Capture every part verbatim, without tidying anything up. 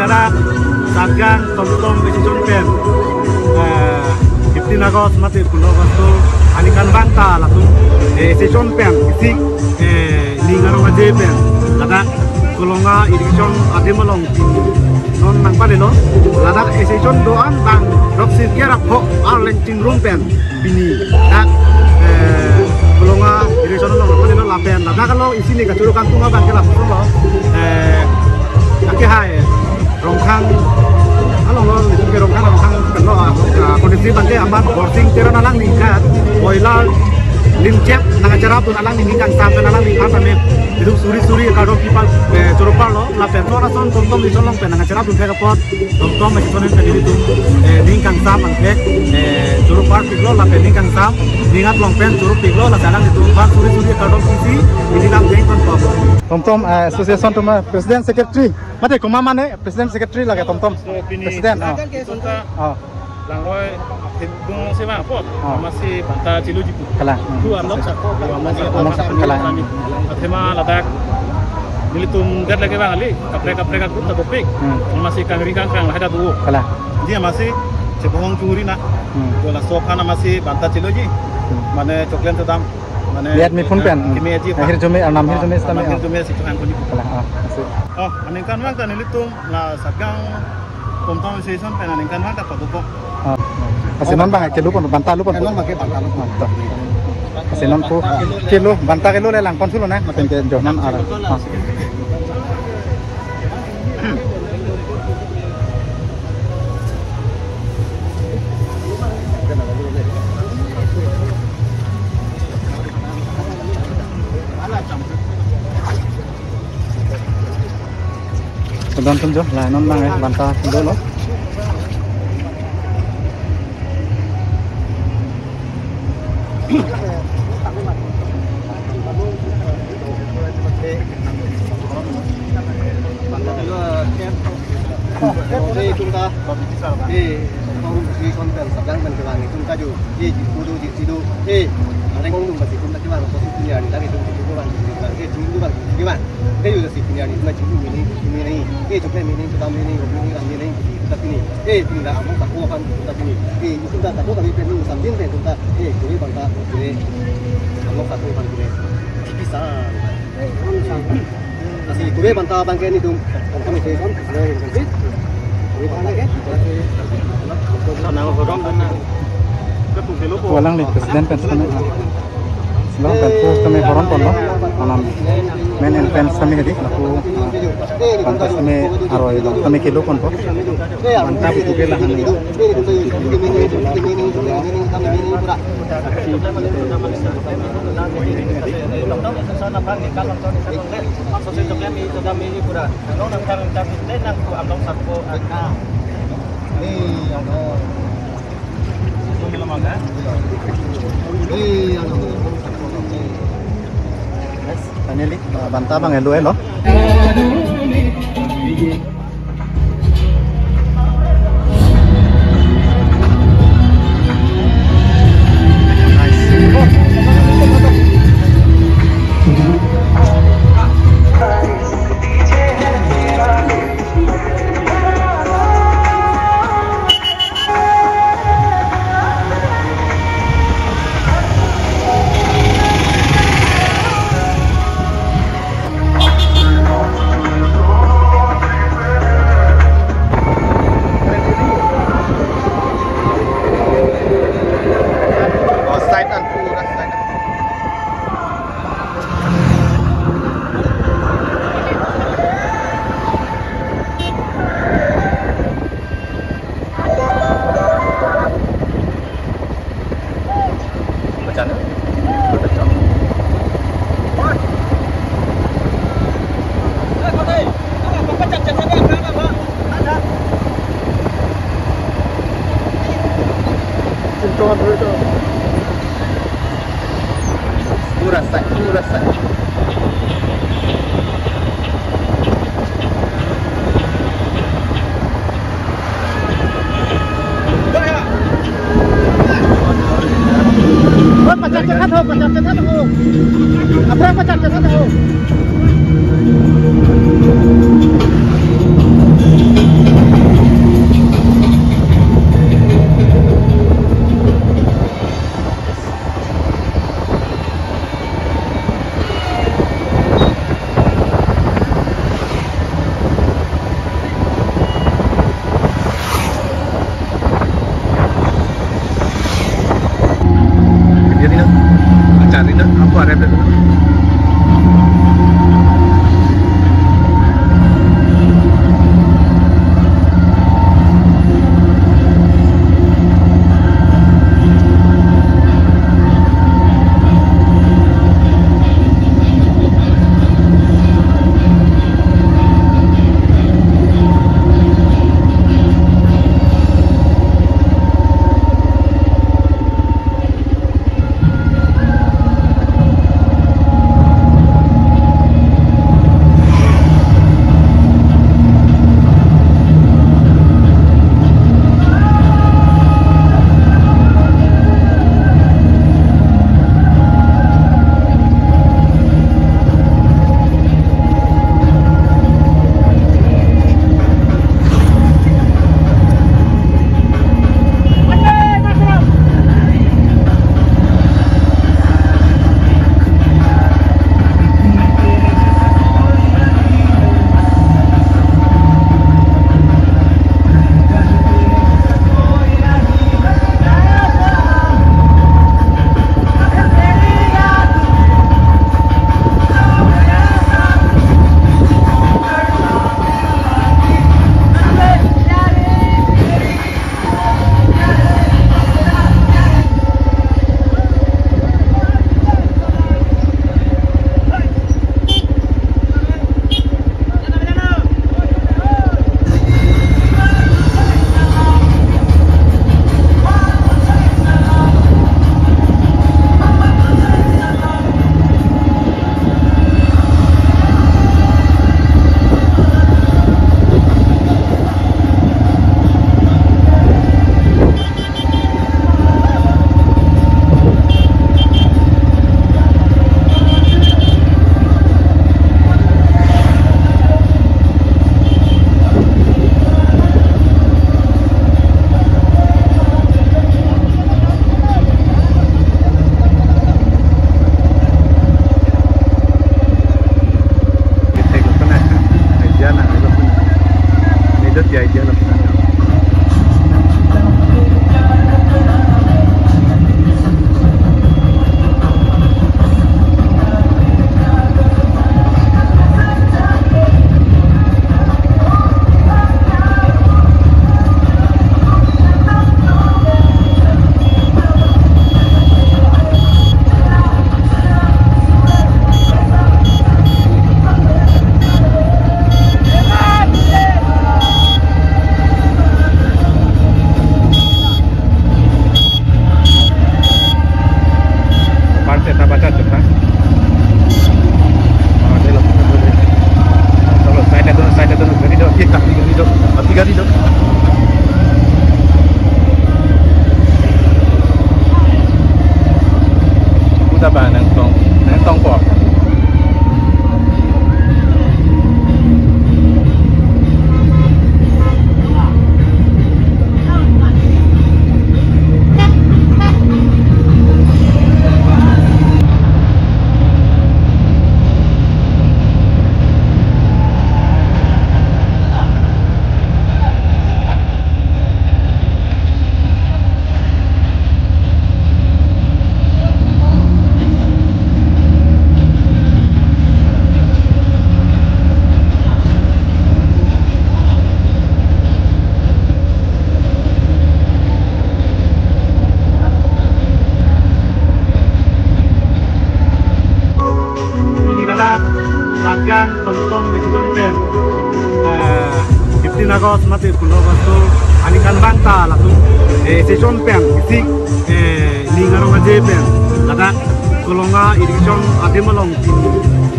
Ladak Satgaon Tomtom Association pen, eh, fifteen August mate pondro August aningkanvang ta latum, eh, association pen isi, eh, ning arong aje pen ladak Kolonga irrigation adim along non nangpadelo. Ladak association do-an bang throksi kiarap ho arleng chingrum pen pini dak, eh, Kolonga irrigation along nangpadelo lapen ladak along isi ne kachoro kangtung abang ke lapuson lo, eh, akehai Rongkhang along lo, itum ke Rongkhang, Rongkhang pen lo, ah, ah, kondisi abang ke amat Borsing Teron alangli kat boiler limchep nangcherapdun alangli ning kangsam pen alangli aphan tame itum suri suri kardom pi aphan, eh, choro parlo lapen non ason Tomtom Association along pen nangcherapdun thek apot Tomtom Association pen itum, eh, ning kangsam angthek, eh, choro parpiklo lapen ning kangsam ning aklong pen choropiklo lapen alanglitum aphan suri suri kardom pisi ili lam deng kon pop. Tomtom, eh, Association atum, eh, President Secretary. Mate komat ma ne President Secretary lake Tomtom. So, pini President, oh. Itum ta Oh. langroi athedung si ma po. Oh. Amatsi banta cheloji pu. Kalang. Hmm. Tu amlok sako, amlok sako. Amlok sako, kalang. Athema ladak nelitum det lake bang ali, kaprek kaprek akut ta dopik. Hmm. Amatsi kangri kangkrang lahai ta do. Kalang. Dia amatsi chebohong churi na. Hmm. Dola so aphan amatsi banta cheloji. Hmm. Mane choklen chodam. Mane lihat mi phone pen. Kimi aji pa. Ahir jome, anam hir jome Ah, sitame, anam hir ah. jome si chokhan koni. Kalang, ah, masih. Oh, aningkanvang ta nelitum la Satgaon Tomtom Association pen aningkanvang ta padopo. Ah. Lasi non bang kelo pon, banta lo pon. Non bang ke banta lo. Ah, to. Lasi non ko kelo, banta kelo le langpon thulo na, maten ke jonan ara. Ah. Kedon pen jo, la non bang, eh, banta dolo. Banta dolo, eh, itum ta, eh, kong si konten sadang pen kevang itum ta jo, eh, jirpo do, jirsi do, eh, areng itum pasi itum ta kevang, pasi itum ya, ni ta itum itum kevang, itum kevang, eh, itum kevang, kevang. Kayu si pini ani cuma cinggu ini, ini ini. Eh, coba ini, coba ini, ini, ini, ini, kita pini. Eh, pini dah amlok sako aphan kita pini. Eh, itu dah sako kami pini sambil deh kita. Eh, kami bangka, kami amlok sako aphan kami. Bisa. Lasi kami bangka bangka ini dong. Kami sih kan, kami kan sih. Kami bangka ke. Sana orang mana? Walang le president pen sitame, ah. Long pen pu tame horon ponlo. Anam main entrance tame hedi, lapu, ah, banta tame aroi long tame kelo ponpo. Banta buku ke lahan. Finally, uh, banta abang elo elo. Pura sakit, pura sakit. Oh, pacak cekhat ho, pacak cekhat ho. Apa pacak cekhat ho? August mate pulo August aningkanvang ta latum, eh, session pen, isik, eh, ning arong aje pen, ladak Kolonga irrigation adim along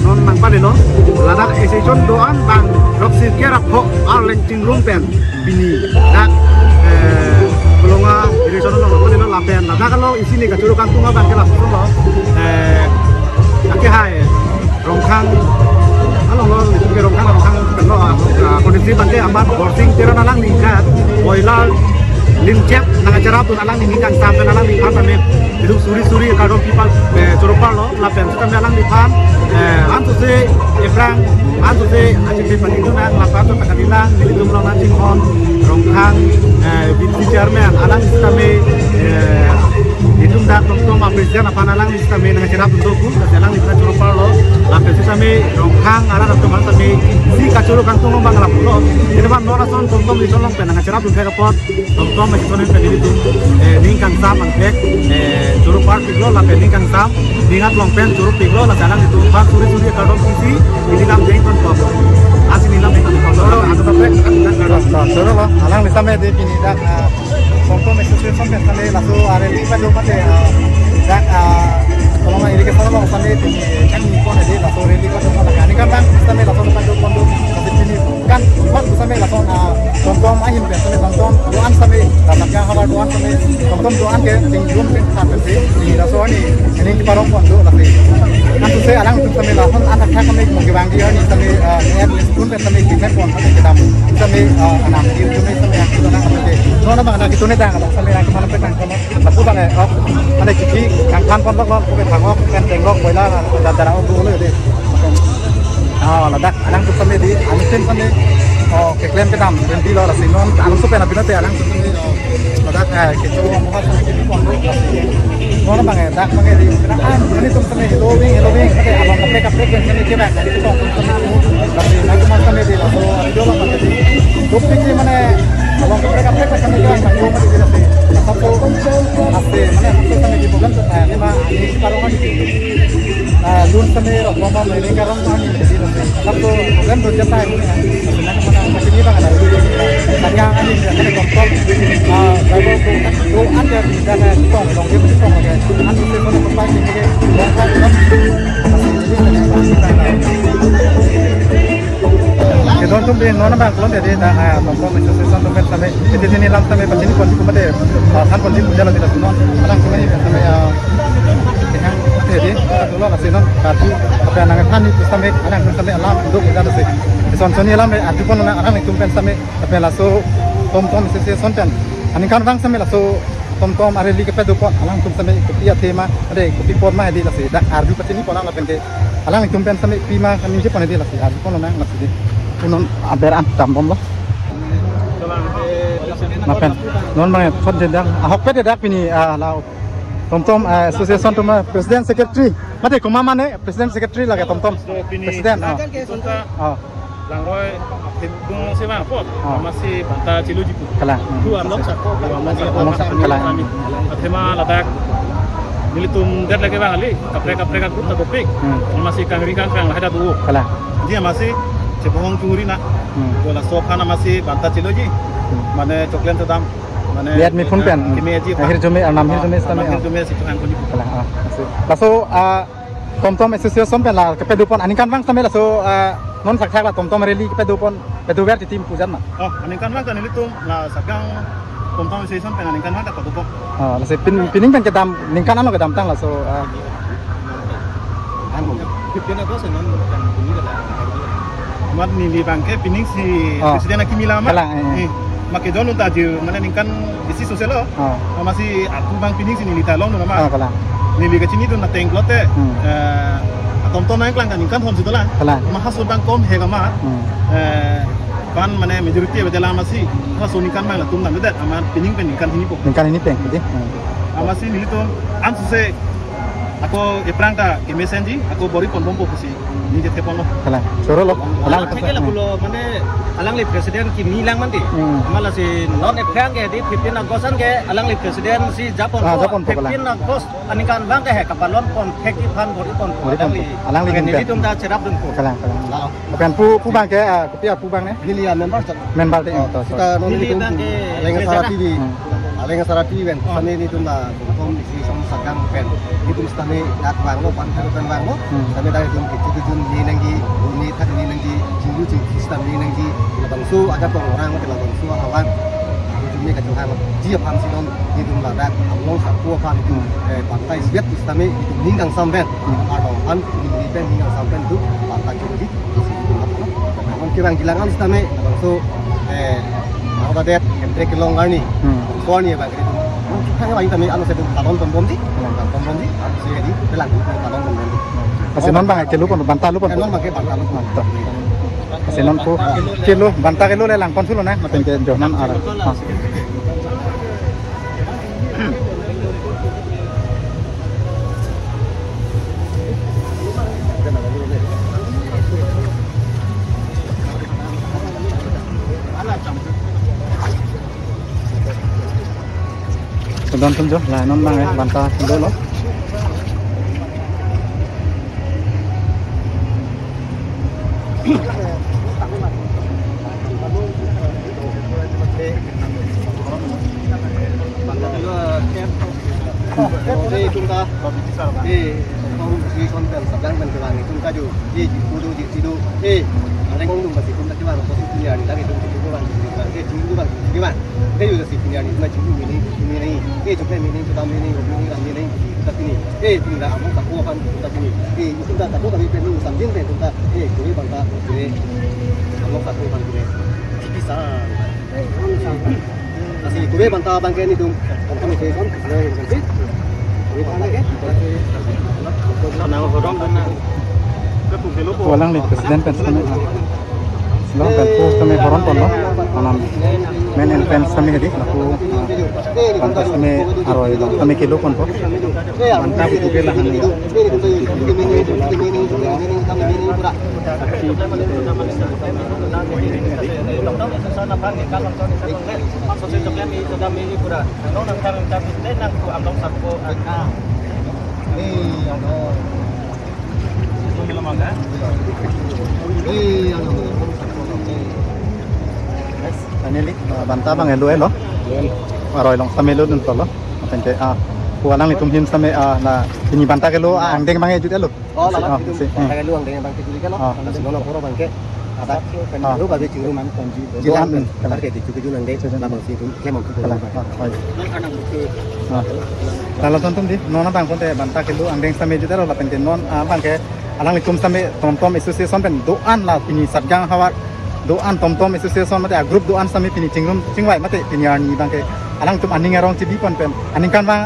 non nangpadelo, ladak, eh, session do-an bang throksi kre ra pho arleng chingrum pen pini dak, eh, Kolonga irrigation along nangpadelo lapen ladak along isi ne kachoro kangtung abang ke lapuson lo, eh, ake hai Rongkhang along lo, ke Rongkhang, Rongkhang pen lo, ah, ah, kondisi abang ke amat Borsing Teron alangli ingkoi, Boiler Limchep nangcherapdun alangli ning kangsam pen alangliphan tame, itu suri suri kardom people, eh, choro parlo lapen sitame alangliphan, eh, ansose aphrang, ansose achipi panitu nang lapen to takanilang nelitum along nangchinghon Rongkhang, eh, B D C chairman alang sitame, eh, itum dak Tomtom a president aphan alangli sitame nangcherapdun doku, kasi alangliphan choro parlo, lapen sitame Rongkhang arat atum aphan tame isi kachoro kangtung abang lapulo. Jadi bang non ason Tomtom irrigation along pen nangcherapdun thek apot, Tomtom irrigation pen nelitum, eh, ning kangsam angthek, eh, choro parpiklo, lapen ning kangsam ning aklong pen choro piklo, lapen alanglitum aphan suri suri kardom isi, nelilam jeng ton pop. Asi nelilam jeng ton pop. Choro, anu kaprek, anu kaprek. Choro, choro lo, alangli sitame dei pini dak, ah, Tomtom Association pen tame laso a rally pado mate, ah, dak, ah, Kolonga irrigation along tame pini kan ni kon dei laso rally pado mate. Aningkanvang tame laso pado pado mate pini kan hot sitame laso, ah, Tomtom ahin pen tame Tomtom do-an tame, ladak ya habar do-an tame, Tomtom do-an ke chingrum pen tame pini laso ani, ani kiparong pon do lasi. Ansose alangtum tame lason anak kami mo kevang di ani tame, ah, ni at least pun pen tame kimen pon tame kedam. Tame, ah, anam di tame tame aku tame tame. Nona bang anak itu ne dang, tame aku mana pen tang kamu. Lapu tang eh, oh, ada kiki, kangkhan pon lok lok, pen thang lok, pen teng lok, boila, dadara oh dulu deh. Ah, ladak, alangtum tame dei, anutin tame, oh, keklem kedam, benti lo lasi non, alangtum pen abinate, alangtum tame, oh, ladak, eh, kecho, muka tame kiki pon lok, lasi. Non bang eh, dak bang eh dei, kena, ah, nelitum tame, hello wing, hello wing, kate, along kaprek kaprek, kene kebak, jadi kita, lasi, naik mas tame dei, laso, video lo tame dei. Topik ni mane, along kaprek kaprek, kene kebak, naik mas tame dei, lasi. Asap tu, asap, mane, asap tame dei, program tu, eh, lima, ini, parong kan, ah, lun tame rok, mama, mene karong kami jadi, tapi kan berjalan ini ya. Senang mana macam ini bang ada. Tanya kan ini ada kontrol. Ah, kalau tu kan tu ada di sana tong, tong dia mesti tong lagi. Kan mesti mana tempat ini ke. Masih jadi ada yang masih sana. Kedon atum dei non abang klon dei, dei, dak, ah, Tomtom Association atum pen tame, iti tini lam tame pachini pon di kumade, ah, than pon di puja lagi dak non, alang tame, tame, ah, kehang, eh, dei, dak dolo kasi non, kaju, apa yang nang than ni tame, alang tame alam do kita dei. Son son ni alam dei, atu pon na alang itum pen tame, tapi laso Tomtom Association pen, aningkanvang tame laso Tomtom a rally kepadopon, alangtum tame kopi athema, ade kopi pon ma dei lasi, dak arju pachini pon lapen ke, alangtum pen tame pima kami je pon dei lasi, arju pon nang lasi dei. Punon aber an dambomlo. Lapen, non bang, thot dei dak, ahok pet dei dak pini, ah, la Tomtom, ah, Association atum, ah, President Secretary, mate komat mane, President Secretary lake Tomtom. Pini President, ah. President ta Oh. Langroi, thibung si bang apot, Oh. Amatsi banta chiluji pu. Kalang. Hmm. Tu arlong sa ko, arlong sa ko, Arlong sa ko, kalang. Athema ladak. Nelitum det lagi bang ali, kaprek kaprek aku tak kopik. Hmm. Amatsi kangri kangkrang lahai dak tu. Kalang. Dei amatsi, chepong churi na. Hmm. Bola sofa na amatsi banta chiluji. Hmm. Mane choklen sedam. Mane Lihat mi phone pen. Kimi aji. Ahir jome, arnam hir jome, Ah, sitame, arnam hir ah. Jome si tuhan kunji. Kalang, ah, masih. Laso, ah, Tomtom Association pen la kepadopon aningkanvang tame laso, ah, non thakthak la Tomtom rally kepadopon, padover titi pu jat ma? Oh, aningkanvang ta nelitum la Sagaing Tomtom Association pen aningkanvang ta padopon. Ah, lasi pin, pining pen kedam, ningkan ano kedamtang laso, ah. Fifteen August non kan ini kata. Amat neli bang ke pining si Ah. President akimi lama. Kalang, eh. Eh, make don unta je, mane ningkan isi soselo. Ah. Amatsi aku bang pining si neli ta long nama. Ah, kalang. Neli kachinidun ateng lote. Hmm. Eh, Tomtom nangklang kan ningkan thom si dolang. Kalang. Maha sudang kom he kama. Hmm. Eh, pan mane majority beda lama si. Maha so ningkan bang latum nang beda. Amat pining pen ningkan hini po. Ningkan hini pen, gitu. Hmm. Amatsi nelitum ansose Ako ephrang ta kemesenji, ako bor-i ponbompo pusi ningje theponlo. Kalang. Choro lo. Alang Alang thek ke lapulo, mane alangli president kimi lang mati. Hmm. Amat lasi non ephrang ke di fifteen August an ke alangli president si japonpo. Ah, japonpo, kalang. Fifteen August aningkanvang ke he kapalon ponthekji aphan bor-i ponpo. Bor-i ponpo. Alangli. Alangli alangli pen. Nelitum ta cherapdunpo. Kalang, kalang. Lao. Pen pu, pu abang ke, ah, kopi apu abang ne? Neli a member chot. Member de, oh, to, to. Sita non neli nelitum abang ke Aleng Asar president. T V. Hmm. Aleng Asar T V pen. Oh. Sami nelitum la kongkom isi song sagang pen. Nelitum sitame dak vanglo, pan pen vanglo. Hmm. Sami dak nelitum kecho kejun ni nangji, ni thak ni nangji, chinglu chingki sitame ni nangji. Labangso ajakong orang mate labangso ahavar. Nelitum ni kachohangji aphan si non nelitum ladak Amlong Sarpo aphan nelitum, hmm, eh, pantai siat sitame nelitum ning kangsam pen. Hmm. Arlo aphan nelitum ni pen ning kangsam pen tu pantai choro di. Namun kevang kelang an sitame, langsung, eh, apa det, emprek kelong arni. Hmm. Kelong arni abang ke. Kita yang lain sitame, anu sitame, talon ponbomji, talon ponbomji, anu sitame di, kelang, talon ponbomji. Lasi non abang kelo pon, banta lo pon. Eh, non abang ke banta lo pon. Mantap. Lasi non pu, kelo, banta kelo le lang pon thulo na, mate ke jonan ara. Ah. Kedon tum jo, la non abang, eh, banta dolo. Eh, itum ta, eh, kong si kon pen sablang pen kevang itum ta jo, eh, ji kudu ji sidu, eh, areng kong dum pasi itum ta kevang, pasi punya ni lagi itum ji kudu bang, ji kudu bang, eh, ji kudu bang, ji kudu bang. Dei yo si pini arni, na chinglu mini, mini, eh, chukle mini, chukam mini, mini, ram mini, kita pini, eh, pini dah Amlong Sarpo aphan kita pini, eh, kita tak tahu kami pini samjin pini kita, eh, kami bangka, kami Amlong Sarpo aphan kami, tipi sa, lasi kami bangka bangke nelitum, kami ke kon, kami bangka ke, kami bangka ke. Nang hodong dan na. Walang le president pen sitame, ah. Long pen pu sitame boron ponlo. Anam main entrance sitame hedi, lapu, ah, banta sitame aroi lo, sitame kelo ponpo. Banta pu ke lahan ni. Finally, ah, banta abang elo elo. Aroi along sitame lodun tolo. Ateng ke, ah, pu alanglitum ahin sitame, ah, la pini banta kelo, ah, angdeng abang ejut elo. Oh, lama. Ah, itu si, banta, hmm, kelo angdeng abang kejut kelo. Ah. Lasi non apor abang ke. Ada, ah, kan, lo babe chingrum. Jilan, hmm. Kalar ke di chuki julang de, chingrum. Lama si itu, kemang ke. Kalang, ah, oi. Ah. Lalu tontum di, non abang pon te banta kelo angdeng sitame jut elo lapen te non, ah, abang ke alanglitum sitame Tomtom Association pen do-an la pini Satgaon havar do-an Tomtom Association mate a group do-an sitame pini chingrum chingvai mate pini arni abang ke alangtum aning arong chibi pon pen aningkanvang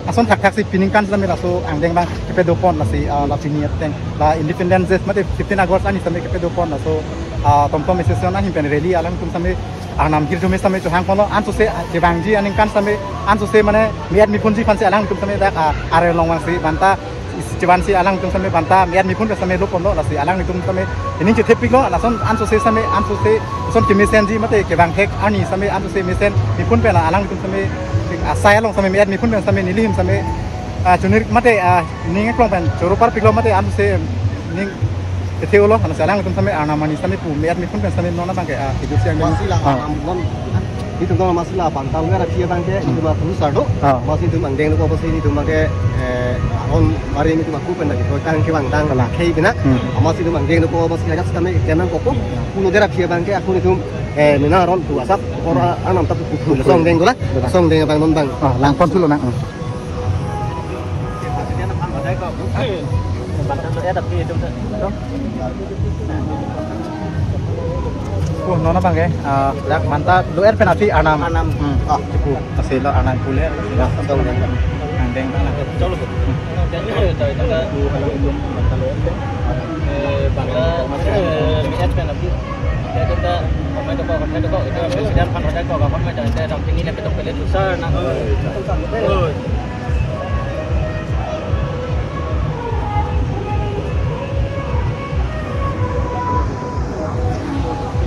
ason thakthak si piningkan sitame laso angdeng abang kepedo pon lasi, ah, la pini ateng la Independence Day mate fifteen August arni sitame kepedo pon laso, ah, Tomtom Association ahin pen rally alangtum sitame arnam hirjume sitame chohang ponlo, ansose, ah, kevangji aningkan sitame, ansose mane me-et mephunji aphan si alangtum sitame dak, ah, aroi along vangsi banta, is-, chevansi alangtum sitame banta me-et mephun sitame lo ponlo, lasi alangtum sitame ining chethepiklo, lason ansose sitame, ansose, son kemesenji mate kevang thek arni sitame, ansose mesen mephun pen alangtum sitame, asai along sitame me-et mephun pen sitame neli ahin sitame, ah, chunir mate, ah, ning eklong pen choro parpiklo mate ansose ning kethe-olo, anase alangtum sitame arnam arni sitame pu me-et mephun pen sitame non abang ke, ah, hidup siang. Masi la, ah, arnam non, itum non masi la banta lo-er aphi abang ke, hmm, itum atum sar do. Ah. Masi itum angdeng lo ko masi itum abang ke, eh, on mari itum aku pen lagi ko tang kevang tang. Kalang. Khei bina. Hmm. Masi itum angdeng lo ko masi ajak sitame kenang kopo. Pu lo-er aphi abang ke aku itum, eh, mina ron tu asap, kor, hmm, arnam ta pu pu lasong deng dola. Dola. Lasong deng abang non abang. Ah, lang pon thulo nang. Hmm. Oh, non abang ke, ah, dak banta lo-er pen aphi arnam. Arnam. Hmm. Ah, chipu. Asilo arnam pu le. Ya, betul, betul. Angdeng bang. Chalo. Hmm. Eh, banta, eh, me-et pen aphi. Ya, kita, kami tu kok, kami tu kok, itu president aphan hodak kok, kami tu, itu dam tinggi ni, betul pele susar, nang. Oh.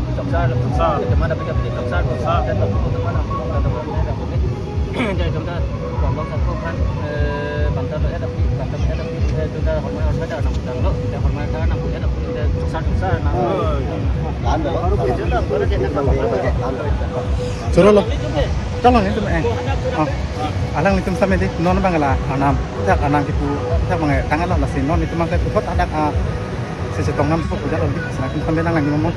nang chokchar lo. Chokchar. Tema da pika pika chokchar lo. Chokchar. Tema da pika pika chokchar lo. Jadi, jom ta, bang bang satu kan, eh, bang ta lo ya, tapi, bang ta lo ya, tapi, eh, jom ta hormat, hormat ta nang putar lo, ya, hormat ta nang putar, tapi, eh, chokchar, chokchar, nang. Oh, iya. Kan lo. Baru bicara, baru dia nang. Choro lo. Choro lo, ini tuh, eh. Ah, alanglitum same dei, non bang la, Arnam, jak Arnam kipu, jak bang, eh, tanglo lasi, non itum bang puthot adak, ah, si chetong nam po puja lo, lasi itum same lang nangji mo.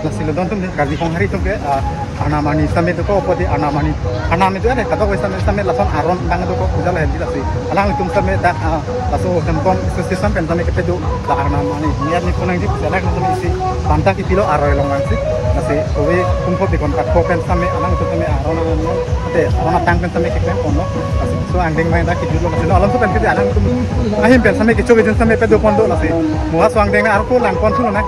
Lasi lo don atum dei, Karbi Honghari atum ke, ah, Arnam arni same dokok po dei, Arnam arni, Arnam itu ada, kadokave same, same lason aron bang dokok puja lo dei lasi. Alanglitum same dak, ah, laso Hemkom Association pen same kepedo, la Arnam arni, niat ni konang dei, alanglitum same isi banta kipilo aroi along vangsi. Lasi kove kumpo di kontrak ko pen same, alanglitum same aron, aron, ate, aron atang pen same keklem ponlo. Lasi laso angdeng bang dak kejut lo, lasi non alam so pen ke dei alanglitum ahin pen same kecho kejun same pedo pon do lasi. Mo laso angdeng arko lang pon thulo na.